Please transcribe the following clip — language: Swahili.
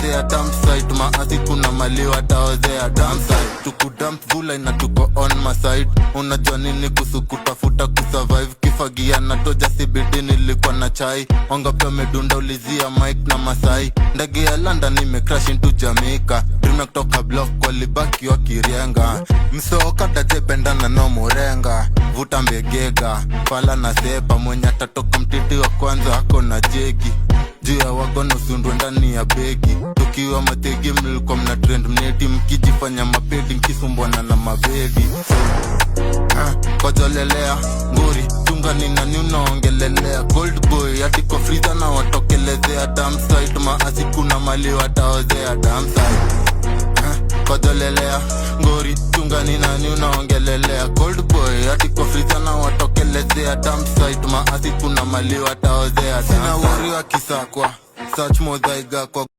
Watokelezea dumpsite, maasi kuna mali wataozea dumpsite. Tukudump vula na tuko on my side. Unajua nini kuhusu kutafuta kusurvive? Kifagia na toja CBD, nilikuwa na chai. Wangapi wamedunda? Ulizia Mike na Masai. Ndege ya London imecrash into Jamaica. Dream ya kutoka block, walibaki wakirienga. Msoka tajependana no murenga, vuta mbegega pala na sepa. Mwenye atatoka mtiti wa kwanza ako na jegi juu ya wagon, usundwe ndani ya begi. Tukiwa mategi mlikuwa mna trend mneti, mkijifanya mapedi, mkisumbwana na mabedi. Ah, kojolelea nguri, chunga ni nani unaongelelea. Cold boy hadi kwa freezer na watokelezea dumpsite, maasi kuna mali wataozea dumpsite. Ah, kojolelea ngori, chunga ni nani unaongelelea. Cold boy hadi kwa freezer na watokelezea dumpsite, maasi kuna mali wataozea. Sina wori wa kisakwa search modhaiga kwa